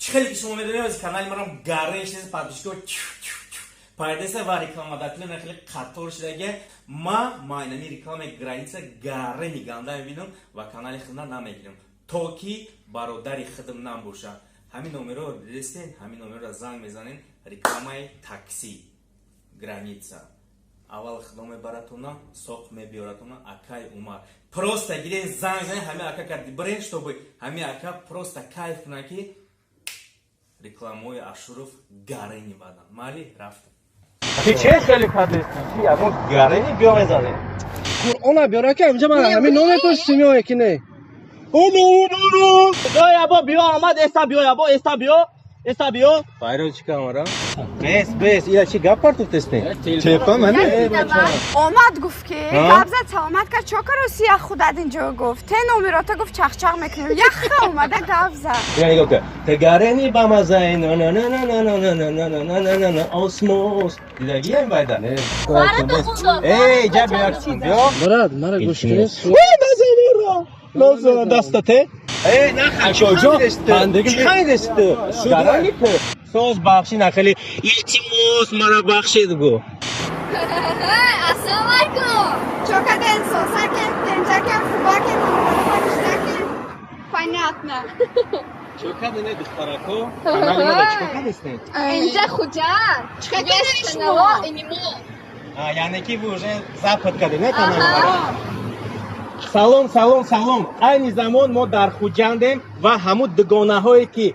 Чӣ хеле ки шумо медонед, ози канали марам гарен шидаст, подписчико пайдеса ва рекламодателям хеле қатор шидаге. Ма майнами рекламаи граница гарени ганда мебинам ва канали худна намегирам, то ки бародари худам набошад. Ҳамин номерро дидестен, ҳамин номерро занг мезанен, рекламаи такси граница. Аввал худо мебаратона, соқ мебиёратона. Акай Умар, просто гирен, занг занен, ҳамин ака карди бирен, чтобы ҳамин ака просто кайф кунад, ки рекламаҳои Ашуров гарени бадан. Майли, рафтем. Ти че хеле кардести? Чи ягон гарени биё мезанем? Қуръона биёра, ки инҷа ман ҳамин номер пурсидим ё ки не? Биё, биё, омад, эста биё, ябо, эста биё, эста биё. Байро чӣ камара? Бес, бес, ила чи гап партуфтесте? Телефон мане? Омад, гуфт, ки гап зад, саломат кард, чо кароси як худат инҷо, гуфт, те номерота, гуфт, чахчах мекунем, яха омада гап зад. Я нигоҳ кун. Те гарени ба мазаи на на на на на на на на на на на на на осмос. Дидагӣ ин байда? Эй, ҷа биё, биё. Брат, мара гӯш кунед. Назара дастате. Эй, нахан, чоҷо. Бандагӣ чӣ ту? Гарани ту. Соз бахши нахели. Илтимос, мара бахшед гу. Ассалому алайкум. Чо карден, сосакен, тенҷакен, хубакен, пакиштакен, понятно. Чо кардене, духтарако? Канали мада чӣ кардестен? Инҷа Хуҷанд. Чӣ кардени шумо? Инимо. А, яъне ки вы уже запад кардем, не канали мада? Салом, салом, салом. Айни замон мо дар Хуҷандем ва ҳамун дугонаҳое ки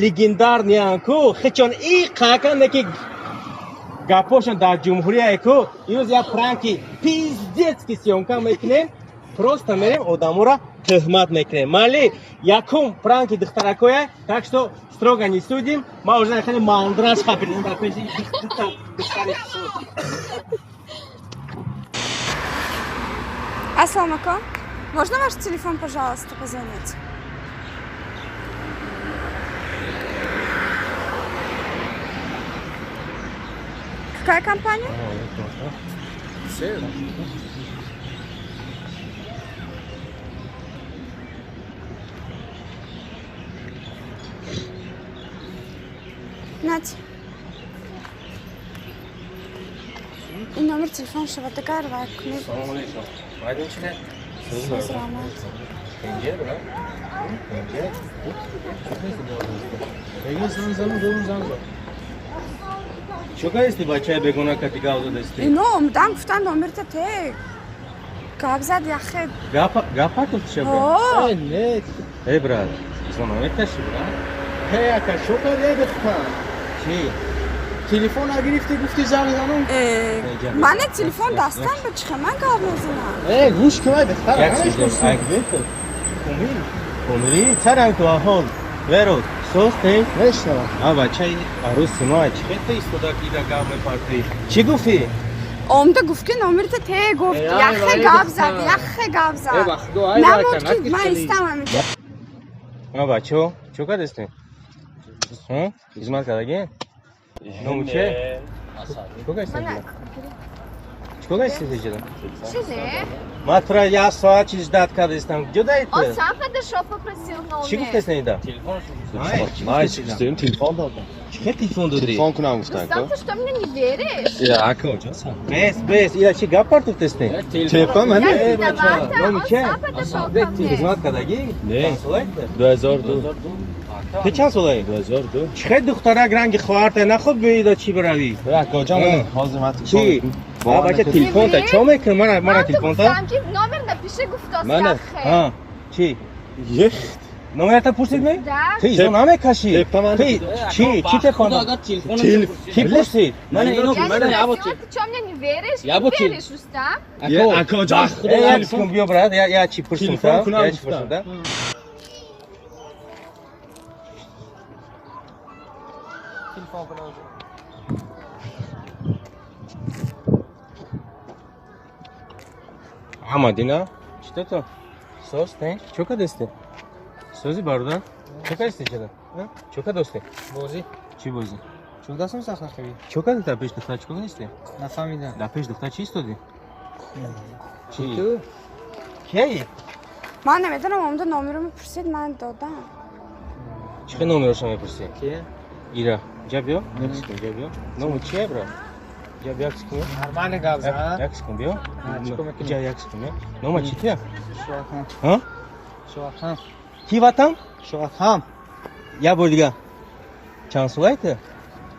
легендарныян ку, хичон и қакане ки гапошон дар ҷумҳурияе ку, имрӯз як пранки пиздецкий съёмка мекунем. Просто мерем, одаморо тӯҳмат мекунем. Майли, якум пранки духтаракоя, так что строго не судим. Ма уже хеле мандраж хапидем дар пеши духтари. Ассалому алайкум, можно ваш телефон, пожалуйста, позвонить? Какая компания? Нате. И номер телефона шаватагар вай кунед. Салому алейкум. Майдон чи не? Соз, раҳмат. Пенҷер, брат? Пенҷер? Бегин занг занам, дорум занг зад. Чо кардести, бачаи бегона кати гап задасти? Ино омадан, гуфтан, номерта те. Гап зад яхе. Гап гап партофтиша, брат? О, Э, не. Эй, брат, изо намекаши, брат? Ҳей, ака, чо кардӣ, духтар? Чи? Телефон нагирифтӣ, гуфтӣ занг занам. Э, мане телефон дастам ба чихе ман гап мезанам. Э, гӯш кун, ай духтар. Як чиз, ай. Помири, чара ту аҳол? Веро, соз те? Мешнавам. А бачаи аруси ма, чи хел те истода ки ида гап мепартӣ? Чӣ гуфтӣ? Омда, гуфт, ки номерта те, гуфт, Э, ай, яхе вай, гап духтар. зад, яхе гап Э, зад. ба худо, ай, Намуд ака, ки накиш ман хеле. истам ҳаминҷа. А бачо, чо кардестӣ? Хизмат кардагӣ? Ному че? Чӣ кардестӣ? Чӣ кардестӣ теҷада? Чизе? Ман тура як соат чи ждать кардестам. Куҷо даи Он ту? сам подошел, попросил номер. Чӣ гуфтест ида? Ман чистем, телефон додам. Чӣ хел телефон додӣ? Телефон кунам гуфтан Рустам, ко. ты что, мне не веришь? Я ака ҷон. Бес, бес, ила чи гап партофтестӣ? Телефон Я мане? виновата, Номи он че? сам подошел ко мне. Хизмат кардагӣ? Не. Чанд солаи ту? 2002. Ту чанд солаи? 2002. Чӣ хел духтарак ранги хоҳарта нахоб биёида чӣ биравӣ? Ака ҷон, ҳозир ман Чӣ? А бача, телефонта чо мекунӣ? Мара мара Ман ту телефонта? гуфтам, ки номер напиши, гуфтос Мана. яхе. Ҳа, чӣ? Ехт. Номерата пурсид ме? Да? Ту изо намекашӣ? Тепа ман. Ту чӣ? Чӣ телефон? Кӣ пурсид? Мана ино, Я мана не ябо спросила, ты что, мне не веришь? Я Ты бо веришь, Рустам? Ака ҷон. Э, як секунд биё, брат, я я чӣ пурсум Телефон та? кунам Я чӣ гуфтам. пурсум та? Телефон кунам. А Мадина, что то? Соз, не? Чё кадесте? Сози, бародар? Чё кадесте чада? Чё кадосте? Бозӣ. Чӣ бозӣ? Чо дастам сахт нахӯрӣ? Чё кади дар пеш духтар чӣ кадесте? Нафаҳмидам. Дар пеш духтар чӣ истоди? Чӣ? Ту? Кияи? Ман намедонам, омада номеро мепурсид, ман додам. Чӣ хел номероша мепурсӣ? Ира, ҷа биё, як секунд, ҷа биё. Ному чия, брат? Ҷа биё, як секунд. Нормально гап зан. Як секунд биё. Чӣ кор мекунӣ? Ҷа як секунд биё. Нома чӣ тия? Шоҳатам. Ҳа? Шоҳатам. Ки ватан? Шоҳатам. Як бор дига. Чанд солаи ту?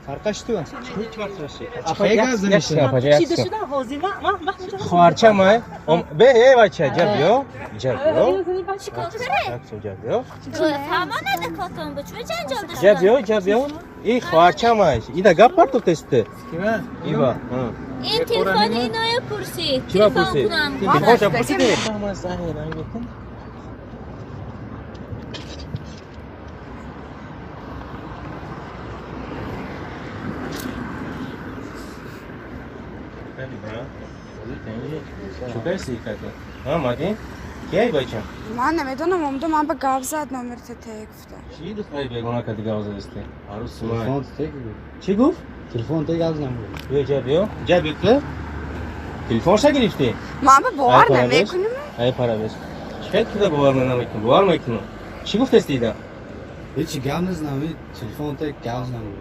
Фарқаш ту? Чӣ вақт расид? Чӣ Хоҳарча май? Бе, эй бача, ҷа биё. Ҷа биё. Ҷа биё. Ҷа биё, ҷа биё. И хоҳарча май. Ида гап партофтест ту? Ива. Ин телефони иноя пурсид. Чиро пурсид? Телефонша пурсиди? Ман намедонам, омадам, ман ба гап зад, номер тете гуфта. Чӣ духтари бегона кади гап задисти? Арӯси ман. Чӣ гуфт? Телефон те гап занам. Биё, ҷа биё. Ҷа биё ту. Телефонша гирифтӣ? Ман ба бовар намекунам. Ай парабес. Чӣ туда бовар намекунӣ? Бовар мекунам. Чӣ гуфтасти ида? Ҳеҷ гап незнам, телефон те гап занам.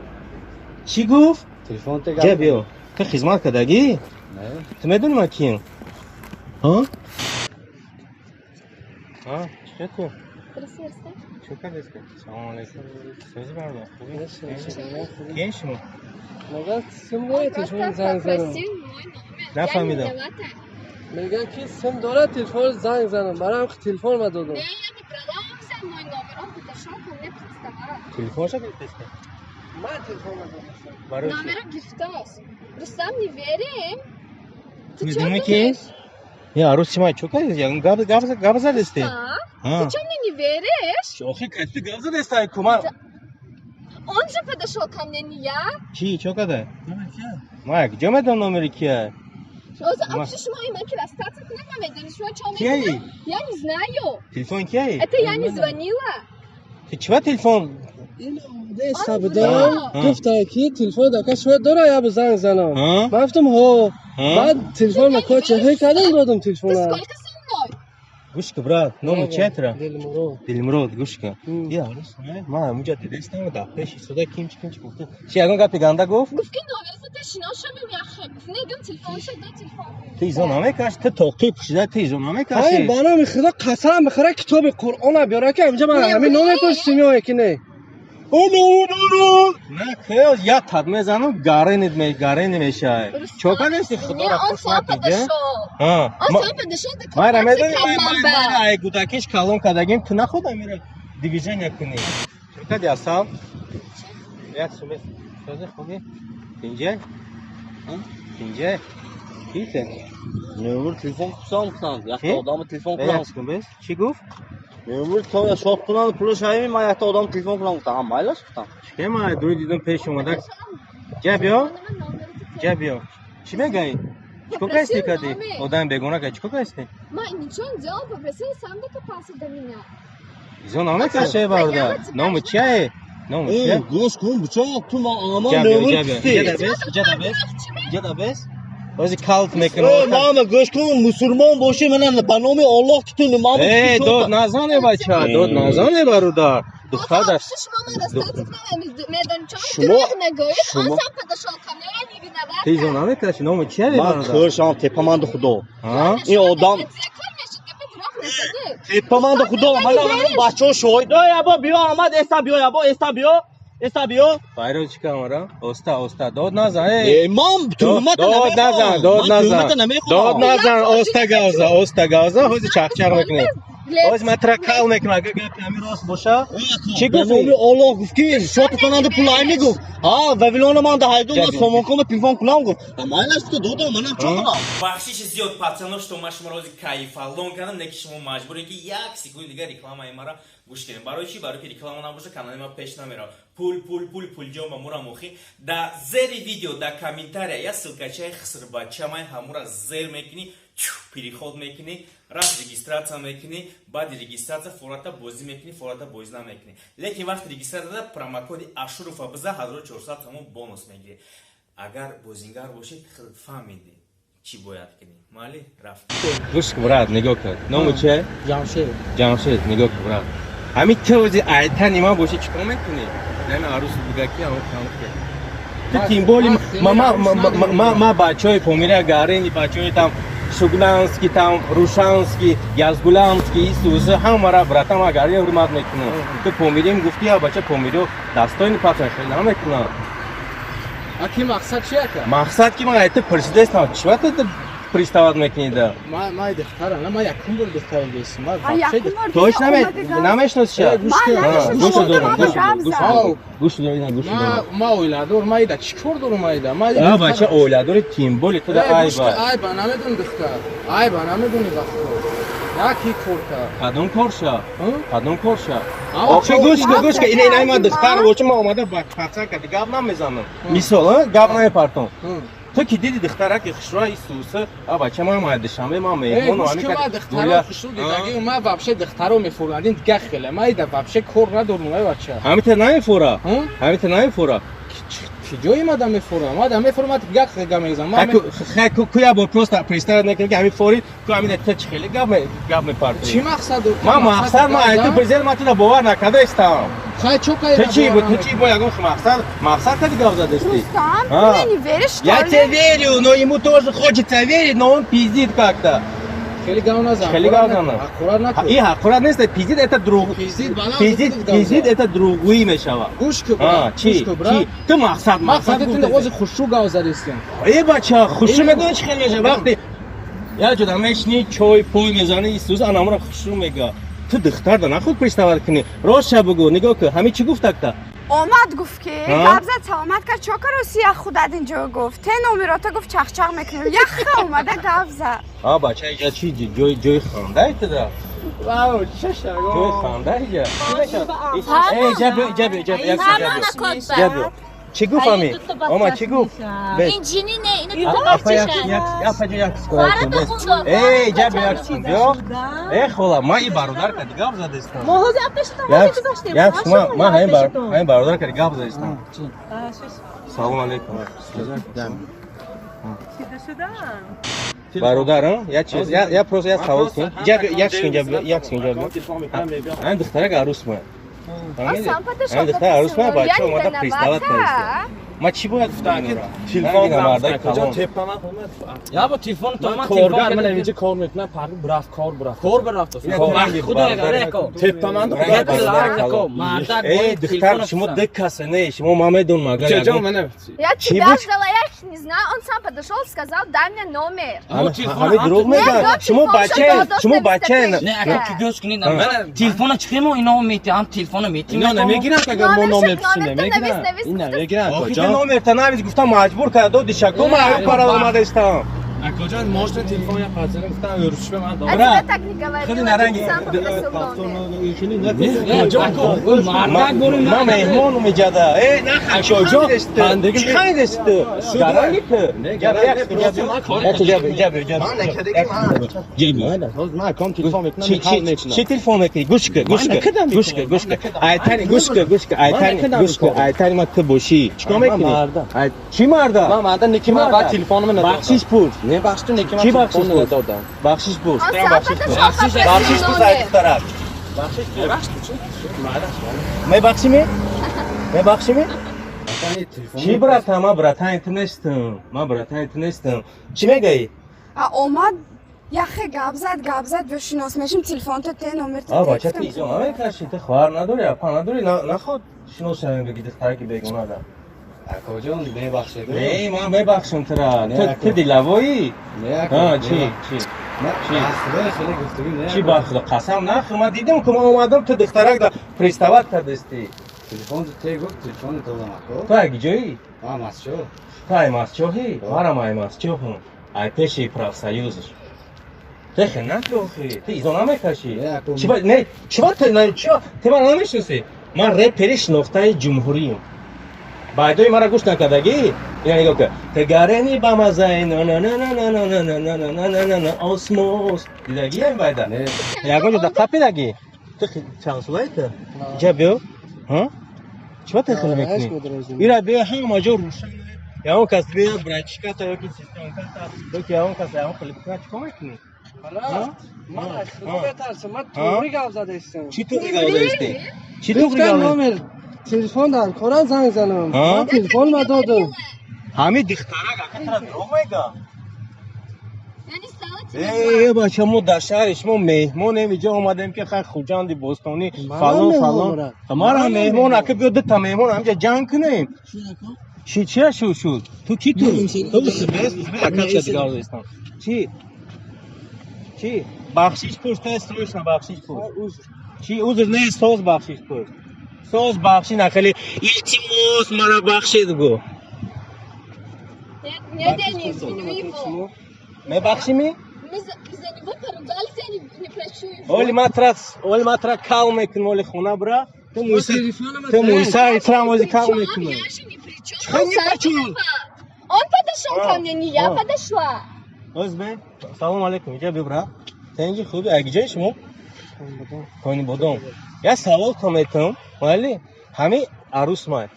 Чӣ гуфт? Телефон те гап. Ҷа биё. Ту хизмат кардагӣ? Ту медонӣ ман кием? Ҳа? Ҳа, чӣ ту? Чӣ кардасти? Салом алейкум. Сӯзи бародар, хубӣ? Кием шумо? Мегӯяд сим дорад, телефон занг занам. Нафаҳмидам. Мегӯяд ки сим дорад, телефон занг занам. Барои ҳам телефон ма додам. Телефонша гирифтасти? Ман телефон ма додам. Барои чӣ? Номера гирифтааст. Рустам, не верим? Ту медонӣ ки? Я арӯси ман чӣ кардӣ? Ягон гап задасти? Ты чё мне не веришь? Охи, кати гап задасти, ай кумар. Он же подошел ко мне, не я. Чӣ, чӣ карда? Ман куҷо медонам номери кия? Кияи? Я не знаю. Телефон кияи? Это я не звонила. Ту чӣ ба телефон? Сабдам гуфта ки телефон дака шояд дора, я занг занам. Ман гуфтам ҳо. Баъд телефон ма коча ҳей кардам, додам телефона. Сколько со мной? Гӯш ка, брат, номи чия тура? Дилмурод. Дилмурод, гӯш ка. Я арӯс, ман ҳамунҷа дидастам, дар пеши истода кимчи кимчи гуфта. Чи ягон гапи ганда гуфт? Гуфт ки номер зада шиношамем яхе. Гуфт негам телефонша до телефон. Ту изо намекаши, ту тоқи пӯшида, ту изо намекаши. Ай, ба номи Худо қасам бихӯра, китоби Қуръона биёра ки ҳаминҷа ман ҳамин номер пурсидим ё ки не. На, хел, я тад мезанам, гарени мешавад. Чо кардасти, Худоро хуш накиди? Он сам подошел, так Майра, медони, майра, ай гудакиш калон кардагим, ту наход амира движение кунӣ. Чо карди, асал? Як суме. Сӯзи хуби? Тинҷа? Тинҷа? Ките? Мемур телефон кусам кунанд. Якта одамро телефон кунам. Як секунд, бес. Чӣ гуфт? Мемур то шоп кунанд, пулаш ҳайми, ман якта одам телефон кунам гуфтам. Ҳам майлаш гуфтам. Чӣ ман дури дидам пеш омада. Ҷа биё. Ҷа биё. Чӣ мегӯӣ? Чӣ кор кардисти кади? Одами бегона кади, чӣ кор кардисти? Ман ничего не делала, попросил, сам докопался до меня. Изо намекаше, бародар. Ному чие? Ному чие? Гӯш кун, буча, ту ман Ҷа биё, мемур ҷа биё. кусти. Ҷа да бес, ҷа да бес. Ҷа да бес. Бози калт мекунам. Мама, гӯш кун, мусулмон бошӣ, мана ба номи Аллоҳ ки ту мама. Э, дод назане, бача, дод назане, бародар. Духтар дар Шумо Ту изо намекаши, ному чие, ман бародар? кӯршам, тепаманди Худо. Ҳа? Ин одам тепаманди Худо, мана бачаҳо шоҳид. Ой, або биё, Аҳмад, эста биё, або эста биё. Эста биё. Байро чӣ камара? Оста, оста, дод назан, эй. Э, ман туҳмат Дод назан, дод назан. Дод назан, оста гавза, оста гавза, ҳози чақчақ мекунӣ. Ҳози ман тура кал мекунам, агар гапи ҳамин рост боша. Чӣ Ба гуфтӣ? номи Аллоҳ гуфт ки шоти кунанда пул ай мегуфт. Ҳа, Вавилона ман да ҳайдум, ман сомонкома телефон кунам гуфт. Майлаш гуфта додам, манам чо кунам? Бахшиши зиёд, пацано, что ман шуморо ҳози кайфалон кардам, не ки шумо маҷбуред ки як секунд дигар рекламаи мара гӯш кунед. Барои чӣ? Барои ки реклама набоша, канали ман пеш намерав. Пул, пул, пул, пулҷон ба мурам охи. Дар зери видео, дар комментария як ссылкачаи хисрбачамай, ҳамура зер мекунӣ, переход мекунӣ, рафт регистрация мекунӣ, баъди регистрация фората бозӣ мекунӣ, фората бозӣ намекунӣ. Лекин вақти регистрация промокоди Ашуруфа биза, 1400 сомон бонус мегирӣ. Агар бозингар бошед, худат фаҳмидӣ чӣ бояд кунӣ. Майли, рафт. Гӯш кун, брат, нигоҳ кун. Ному чие? Ҷамшед. Ҷамшед, нигоҳ кун, брат. Ҳамин тӯзи айтани ман боши чикор мекунӣ? Нами арӯс буга ки ҳамон кам ки. Ту тем более ма бачаҳои Помира Гарини, бачаҳои там Шугнанский, там Рушанский, Язгуланский, Исусы ҳамара братан ма гарин ҳурмат мекунам. Ту Помирим гуфти, я бача Помирио дастони патан хеле намекунам. Аки мақсад чи ака? Мақсад ки ман айта пурсидастам, чӣ ту приставать мекунӣ да? Ма духтара, на ма якум бор духтара дестам. Ма А вообще якум бор Точно омади гап. намешносиша? Гӯш кун. Ман намешносам, Гӯш дорам, омада гап гӯш зад. дорам. Гӯш дорам, ина гӯш Ма дорам. ма оиладор, ма ида чӣ кор дорум ма ида? Ма А бача оиладори тем более ту да Гӯш кун, айба. айба намедон духтар. Айба намедони вақто. Яки кор кард. Кадом корша? Ҳа? Кадом корша? А, Охи гӯш кун, гӯш кун, ина ина ман Ма? духтар бошам, ман омада ба пацан кади гап намезанам. Мисол, а, гап намепартом. Ҳа. Ту ки диди духтараки хушрӯ Исуса, а бача ман ма Душанбе ман Э, меҳмон гӯш кун, ма духтаро хушрӯ дидаги, ма вообще духтаро мефурандин дига хеле. Ма ида вообще кор надорум, ай бача. Ҳамита намефура? Ҳа? Ҳамита намефура? Ки ҷои мада мефурам? Мада мефурам, ма дига хеле мезанам. Ма Хай ку я бор просто представить накунем ки ҳамин форид, ку ҳамин та чӣ хеле гап мепартоӣ. Чӣ мақсад дор? Ман мақсад ман айти президент ман туро бовар накардаистам. Хай чо кай? Ту чӣ бу, ту чӣ бо ягон мақсад кади гап задасти? Рустам, А. ты мне не веришь, что Я ли? тебе верю, но ему тоже хочется верить, но он пиздит как-то. Хеле гап назан. Хеле гап назан. Ҳақорат накун. И ҳақорат нест, пиздит это друг. Пиздит, баланд Пиздит, гап зад. пиздит это другуи мешава. Гӯш кун, А, брат. чӣ? Гӯш кун, брат. Чӣ? Ту мақсад, Ман мақсад фақат гуфтаи. ози хушрӯ гап задистем. Э бача, хушрӯ медонӣ чӣ хел мешава? Вақте як ҷода мешинӣ, чой пой мезанӣ, Исус анамро хушрӯ мега. Ту духтар да нахуд приставать кунӣ. Ростша бугӯ, нигоҳ кун, ҳамин чӣ гуфтакта? Омад гуфт ки А? гап зад, саломат кард, чо кароси як худат инҷо гуфт. Те номерота гуфт чахчах мекунем. Яха омада гап зад. А бача иҷа чӣ ҷой ҷои ханда ита? Вау, чаша. Ҷои ханда иҷа. Э, ҷа биё, ҷа биё, ҷа биё, як ҷа биё. Ҷа биё. Чӣ гуфт ами? Ома чӣ гуфт? Бес. Ин ҷини не, ина ту Апа як як апа ҷо як Хоҳарата хун дод. Эй, ҷа биё як секунд, биё. Э, хола, ман и бародар кади гап задастам. Мо ҳозир апешатон Як гузоштем. як ман ҳамин бар ҳамин бародар кади гап задастам. Салом алейкум. Бародар, а? Я чиз, я просто я савол кун. Ҷа биё, як секунд, ҷа биё, як секунд, ҷа биё. Ҳамин духтарак арӯс ма. А сам подошел, Ҳамин духтар арӯс ма, попросил. бача Я не омада приставать виновата. кардааст. Ма чӣ бояд гуфтам инора? Телефон мардаи калон. Я бо телефон то Ман ман коргар, ман телефон инҷа кор мекунам, пари бурафт, кор бурафт. кор барафт. Кор. Худо яко. Тепа ман Бародар калон. Мардак Э, духтар, шумо ду каса не, шумо ман медонам агар Ча ҷон ягон мана. Я Чӣ тебя буд? ждала, я их не знаю. Он сам подошел, сказал, дай мне номер. Ҳамин дурӯғ мегӯяд. Шумо бача, шумо бача. Не, агар ки гӯш кунед, телефона чӣ мо ино мети, ҳам телефона мети. Ино намегиранд агар мо Номерша, номер писем, номерта навис, намегиранд. навис, Ин намегиранд Охи акоҷон. номерта навис гуфтам маҷбур карда доди шако ман ҳамин пара омадаистам. Акоҷон, можно телефон я пазирам, гуфтам өрушба ман А дорам. тебя так не говорила, Худи ты наранги. сам попросил номер. Мардак бору Ман меҳмонум иҷада. Э, нахашоҷон, чӣ хандест ту? Гаранги ту? Ҷаб як ҷаб ҷаб ҷаб ҷаб. Ҷаб. Ман аком телефон мекунам, Чӣ ҳал чӣ мекунам. чӣ телефон мекунӣ? Гӯш кун, гӯш кун. Гӯш кун, гӯш кун. Айтани, гӯш кун, гӯш кун. Айтани, гӯш кун. Айтани ман ту бошӣ. Чӣ кор Ман мекунӣ? марда. Ай, чӣ марда? Ман марда неки ман баъд телефонумро надодам. Бахшиш пурс. Не бахш ту неки ман Чӣ бахшиш телефонро пурс? надодам. Бахшиш пурс. Он сам подошел, Бахшиш попросил пурс ай номер. духтарак. Мебахшӣ ме? Мебахшӣ ме? Чӣ братан, ман братани ту нестам. Ман братани ту нестам. Чӣ мегӯӣ? А омад яхе гап зад, гап зад, биё шинос мешим, телефонта те номерта А те. бача ту Гуфтам, изо намекашӣ, ту хоҳар надорӣ, апа надорӣ, наход шинос шавем бигӣ духтараки бегона да. Акоҷон, мебахшед. Не, ман мебахшам тура. Не, Ту ако. ту дилавоӣ? Не, ако. А, чӣ, чӣ? Чӣ? Худои хеле гуфтугӯ не. Чӣ ба худо қасам нахӯр, ман дидам ки ман омадам, ту духтарак да приставать кардастӣ. Телефон те гуфт, телефон додам ако. Ту ай ҷоӣ? Ман масчо. Ту ай масчоҳӣ? Марам ай масчоҳам. Ай пеши профсоюзш. Ту хе накӯхӣ, ту изо намекашӣ. Не, ако. Чӣ ба не, чӣ ба ту не, чӣ ба ту ман намешиносӣ? Ман репери шинохтаи ҷумҳуриям. Байдои мара гӯш накардагӣ? Ина нигоҳ кун. Ту гарени ба мазаи на на на на на на на на на на на на на осмос. Дидагӣ ин байда? Не. Ягон ҷо қапидагӣ? Ту чанд солаи ту? Иҷа биё. Ҳа? Чӣ ба ту хеле мекунӣ? Ира биё ҳама ҷо рӯшан. Ягон кас биё братишката ёки сестрёнката ёки ягон кас ягон хеле бикунад чӣ кор мекунӣ? Брат, ман аз худо метарсам, ман туғри гап задаистам. Чӣ туғри гап задаисти? Чӣ туғри Гуфтам гап? номер телефон дар кора занг занам. Ҳа? Ман телефон надодам. Ҳами духтарак ака тара дурӯғ мега. Я не стала тебе Э, бача, мо дар шаҳри шумо меҳмонем, иҷо омадем ки хай Хуҷанди бостонӣ, Манам фалон меҳмон, фалон. брат. Мара Манам меҳмон, меҳмон. ака, биё дута меҳмон ҳамҷа ҷанг кунем. Чӣ чия шуд шуд? Ту ки ту? Ту узбек, узбек ака ча дигар дористам. Чӣ? Чӣ? Бахшиш пурс, тез срочно бахшиш пурс. Чӣ узр не, соз бахшиш пурс. Соз бахшиш на хеле илтимос мара бахшед гу. Нет, нет, я не извиню его. Мебахшимӣ? Мы из-за него поругались, я не прощу его. Оли матра, оли матра кал мекунем, оли хона бра. Ту муйса, телефонама ту муйса итрам ози При кал чём? мекунем. Я же ни при чём. Чё Он ни сам при чём? виноват. Он подошел А, ко мне, не я а. подошла. Озбе, салом алейкум, иҷа бибра. Тенҷи хуби, ак ҷои шумо? Кони бодом. Я савол то метам, майли? Ҳами арӯс май.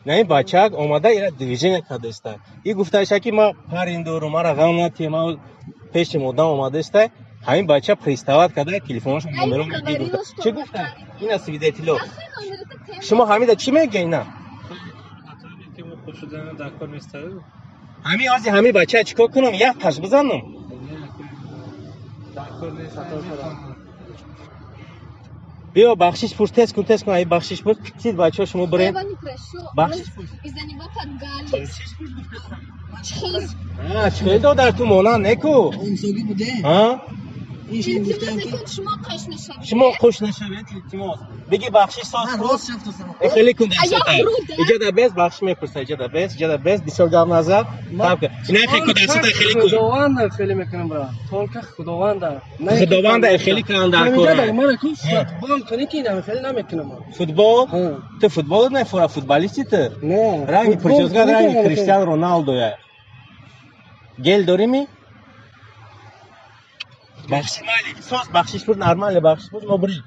На ин бачак омада ира движение кардааста. И гуфтааша ки ма парин дорум, мара ғам натиҳ, ма пеши модам омадааста. Ҳамин бача приставать карда, телефонашо Я ему номером говорила, гуфта. что Чӣ он гуфта? парень. Ина свидетело. Нахуй номер это тема. Шумо ҳамида чӣ мегӯед ина? Ки мо худ шудан дар кор нестаю. Ҳами ози ҳами бача чӣ кор кунам? Як таш бизанам. Дар кор нест. Биё бахшиш пурс, тез кун, тез кун, ай бахшиш пурс. Сид бачаҳо шумо Я бирем. его не прощу. Бахшиш Мы из-за него поругались. Чхиз. А, чӣ додар ту монанд неку? Ҳамсогӣ буде. А? Илтимос кун, шумо қош нашавед. Шумо хуш нашавед, илтимос. Биги бахшиш соз Ман кун. рост шафтасам. Э, хеле кун А я дастата. вру, да? Иҷа да без бахшиш мепурса, иҷа да без, иҷа да без, бисёр гап назад. Таб кун. Ина хеле кун дастата хеле кун. Худованда хеле мекунам, брат. Только худованда. Худованда хеле кунам дар кор. Мара ку футбол кунӣ ки ина хеле намекунам. Футбол? Ҳа. Ту футбол не фура футболисти ту? Не. Ранги футбол прическа кунӣ ки ранги ина хеле- Криштиан Роналдо я. Гел дорими? Бахшиш майли, соз бахшиш пур нормально бахшиш пур, мо бирем.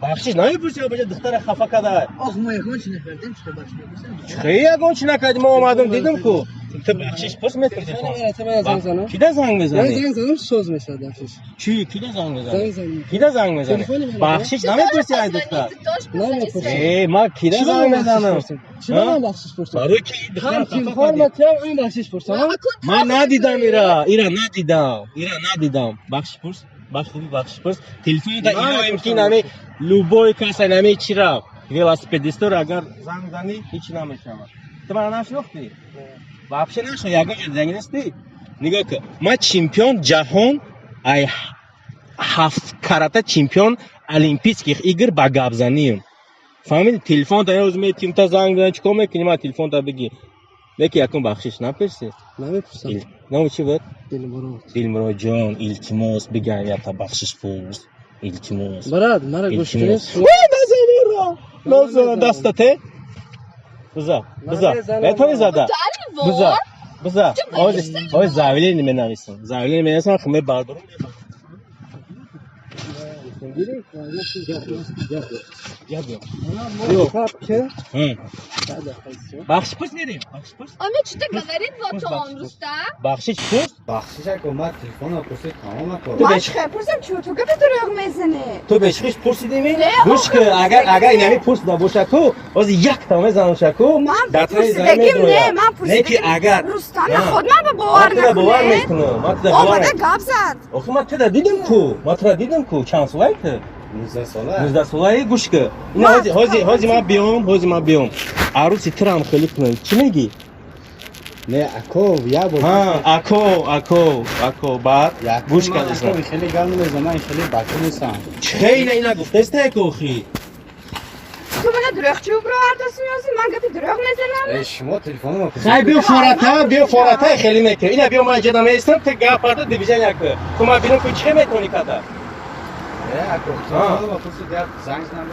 Бахшиш намепурси, бача духтара хафа када. Ох, мо ягон чи накардем, чӣ бахшиш мепурсем? Хе ягон чи накардӣ, мо омадам дидам ку. Ту бахшиш пурс мепурси. Телефони мара та ман занг занам. Кида занг Ман мезанӣ? занг занам соз мешавад бахшиш. Чӣ кида занг мезанӣ? Занг занам. Кида занг мезанӣ? Телефони мара. Бахшиш намепурси ай духтар. Ты тоже позвони Намепурсам. своей. Э, ма кида Чӣ занг ман бахшиш мезанам? пурсам? Чӣ ман бахшиш пурсам? Барои ки ин духтара Ҳам хафа телефон кардӣ. матиам, ҳам бахшиш пурсам. А кун Ман надидам ира, ира надидам, ира надидам. Бахшиш пурс, бахш хуби бахшиш пурс. Телефон да Ман ино мепурсам. имкин ами любой кас нами чи рафт. Велосипедисто агар занг занӣ ҳеч намешавад. Ту мана нашинохтӣ? Вообще нашинохтӣ, ягон ҷо диданӣ нестӣ? Нигоҳ кун, ман чемпион ҷаҳон, ай ҳафт карата чемпион олимпийских игр ба гапзанием. Фаҳмидӣ? Телефон та ёз метим та занг бизан, чикор мекунӣ? Ман телефон та бигӣ. Леки якум бахшиш напурсӣ. Намепурсам. Номи чӣ буд? Дилмурод. Дилмурод ҷон, илтимос, бигам якта бахшиш пурс. Илтимос. Брат, мара гӯш кунед. Илтимос. Ой, назанро. Назан дастате. Биза, биза. Ман Метавонӣ зада? Дали Биза, вор. биза. Ту Ҳози, боишься ҳози заявление менависам. Заявление менависам, хо мебардорам. Ки? Бахшиш пурс мерем. Бахшиш пурс. Он мне что-то говорит, вот он, Рустам. Бахшиш пурс. Бахшиш ако ман телефонро пурсид, тамом ако. Ту Ман беш чӣ хел пурсам, чӣ ту гапи дурӯғ мезанӣ? ту бешхиш пурсидими? Не, Гӯш охир кун, агар пурсидагим агар не. инами пурсида боша ку, ҳозир якта мезанам ку. Ман дар таи замин пурсидагим не, медрояд. ман Не ки пурсидагим. агар Рустам, Ҳа. худ ман ба бовар Ман тура бовар накунед. мекунам. Ман тура бовар Омада гап зад. Охи ман тура дидим ку. Ман тура дидим ку. Чанд солаи ту? 19 сола. 19 солаи гӯш кун. Ина Ман ҳози ҳози ҳози ман биём, ҳози ман биём. Арӯси турам хеле кунам. Чӣ мегӣ? Не, ако як бор. Ҳа, ако, ако, ако, баъд Як гӯш ман кардам. ако хеле гап намезанам, ман хеле бача нестам. Чӣ ина ина гуфтаистай ку охи? Ту мана дурӯғчӣ бировардоси меози, ман гапи дурӯғ мезанам. Э, шумо телефонро пурсид. Хай биё фората, биё фората хеле мекунӣ. Ина биё ман иҷода меистам, ту гап парда движения кун. Ту ман бинам ку чӣ метавонӣ када. Э, ако телефонро пурсид, як занг занам.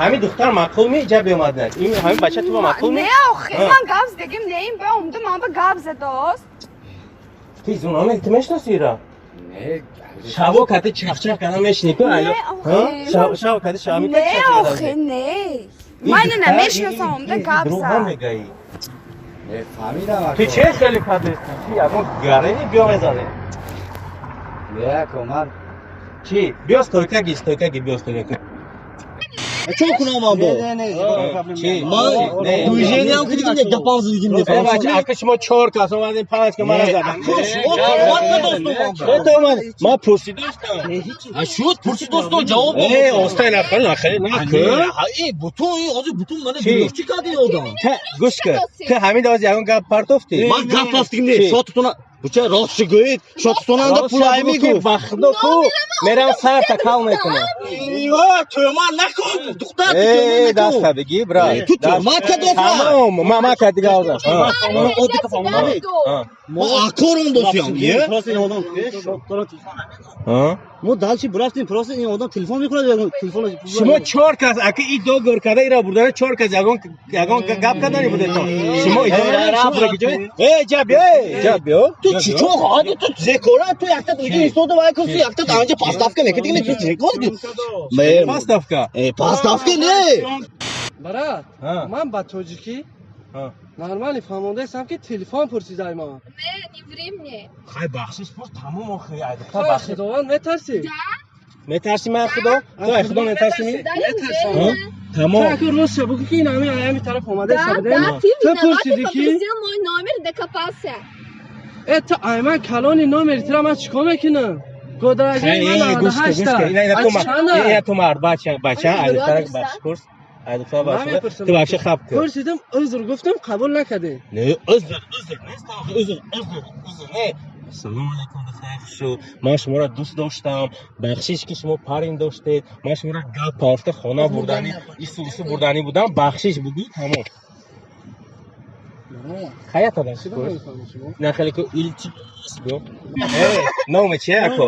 Ҳамин духтар маъқул ми иҷа биёмаднак. Ин ҳамин бача ту ба маъқул ми? Не, охи, Ҳа. ман гап задагим не, ин ба омада ман ба гап задост. Ту изунаме ту мешиноси ира? Не, Шаво кати чахчах када мешини ку Не, алё. охи. Ҳа? Шаво кати шаво мекунӣ Не, чахчах када. охи, не. Ман ина намешиносам, омада гап Дурӯғ зад. намегаӣ. Не, фаҳмидам ако. Ту чӣ хеле кадести? Чӣ ягон гарени биё мезанӣ? Не, ако ман Чӣ? Биё, стойка ги, стойка ги, биё, стойка. Чо кунам ман бо? Не, не, не. Чӣ? Ман Не. движение ам ки дигим не, гапам задигим не. Э, бача, ака, шумо чор кас омадем, палочка мара задан. Ако, шумо туҳмат кардостум ман ба. Э, то омад, ман пурсидоштам. А шуд, пурси достон, ҷавоб дод. Э, остай нахӯр, нахӯр, накӯ. Э, бутун, ҳозир бутун мана Чӣ? гирифчӣ карди ин одам. Та, гӯш кун. Ту ҳамин давози ягон гап партофтӣ? Ман гап рафтигим не, Чӣ? шотутона буча ростши гӯед, шотутонанда пулай мегуфт. Ба худо ку, мерам сарта кал мекунам. Туҳмат накун, духтар, ту Э, туҳмат накун. даста бигӣ, брат. Э, ту туҳмат кардофа. Тамом, ма ка дига озам. Мо акорон досиям, е? Просто ин одам шотутона телефон. Мо дальше бурафтем, просто ин одам телефон мекунад, телефон. Шумо чор кас, ака, и договор карда, ира бурдана, чор кас ягон гап кардани будето. Шумо иҷоза э, ҷа биё, э, ҷа биё. Ту чӣ чо хоҳади, ту зекора, ту якта диги истода вай кун, ту якта анҷа поставка мекунӣ, ту зекор. Поставка. Э, поставка не. Брат, Ҳа. ман ба тоҷикӣ Ҳа. нормально фаҳмондаистам, ки телефон пурсидай ман. Не, не ври мне. Хай, бахшиш пурс, тамом, охи, ай духтар Ту аз бахшиш. Худованд метарсӣ? Метарсӣ ман худо? Ту ай худо метарсӣ? Да, Метарсам. уверена. Тамом. Ту аку ростша бугӯ, ки ин ҳами аями тараф омадаиста Да, будем. да, ты Ту виноват, ты пурсидӣ, ки попросил мой номер, докопался. э, ту айман калони номери тура ман чикор мекунам? Годараҷаи ман Гӯш кун, гӯш кун. Ина 98 ту аз чанда? ина ту мард, бача, бача, ай духтарак бахшиш пурс. Ай духтар Ман бахшиш. мепурсам. Ту вообще хаб кун. Пурсидам, узр гуфтам, қабул накардем. Не, узр, узр нест, охи, узр, узр, узр не. Ассалому алайкум, духтари хушу. Ман шуморо дӯст доштам. Бахшиш, ки шумо парень доштед. Ман шуморо гап партофта хона бурданӣ, ису усу бурданӣ будам. Бахшиш бугӯ, тамом. Хаята бахшиш пурс. На, хеле ку илтимос бу. Э, номи чи, ако?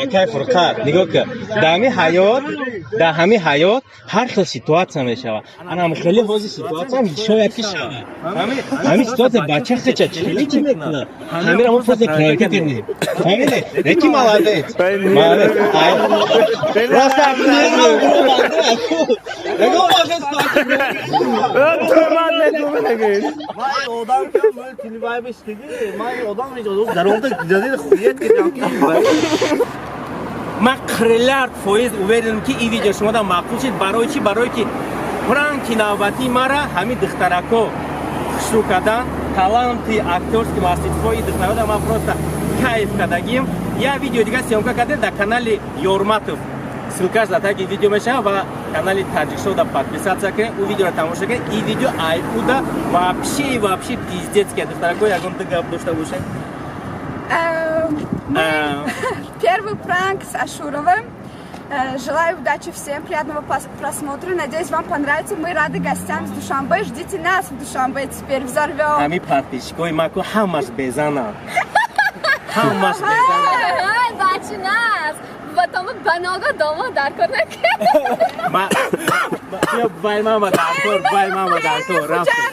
Акай Фурқат, нигоҳ кун. Дар ҳамин ҳаёт, дар ҳамин ҳаёт ҳар хел ситуация мешавад. Ана хеле ҳозир ситуация шояд ки шавад. Ҳамин ситуация бача хеча хеле чӣ мекунад? Ҳаминро мо просто проверка кардем. Фаҳмидӣ? Леки молодец. Молодец. Просто Нигоҳ бошед. Ман одам ки ман телевай бишкиди, ман одам даромда задид хует кидам ки. Ман 40% уверен ам, ки ин видео шумода маъқул шид. Барои чӣ? Барое ки пранки навбатии мара ҳамин духтарако хушрӯ кардан, таланти актёрский мастерство и духтарода ман просто кайф кардагим. Як видео дига съёмка кардем дар канали Ёрматов, ссылка ш дар таги видео мешавад, ва канали Таҷикшоу да подписаться кунед, ӯ видеоро тамошо кунед. Ин видео ай уда вообще, вообще пиздец ки. Духтарако, ягон ду гап дошта бошед. Первый пранк с Ашуровым. Желаю удачи всем, приятного просмотра. Надеюсь, вам понравится. Мы рады гостям с Душанбе. Ждите нас в Душанбе теперь. Взорвем. Ҳами подписчик ои ма ку ҳамаш безанам, ҳамаш безанам. Ай, бачи нас. Потом банога дома дар кор накард. Ма вай мама даркор, вай мама даркор, рафтем.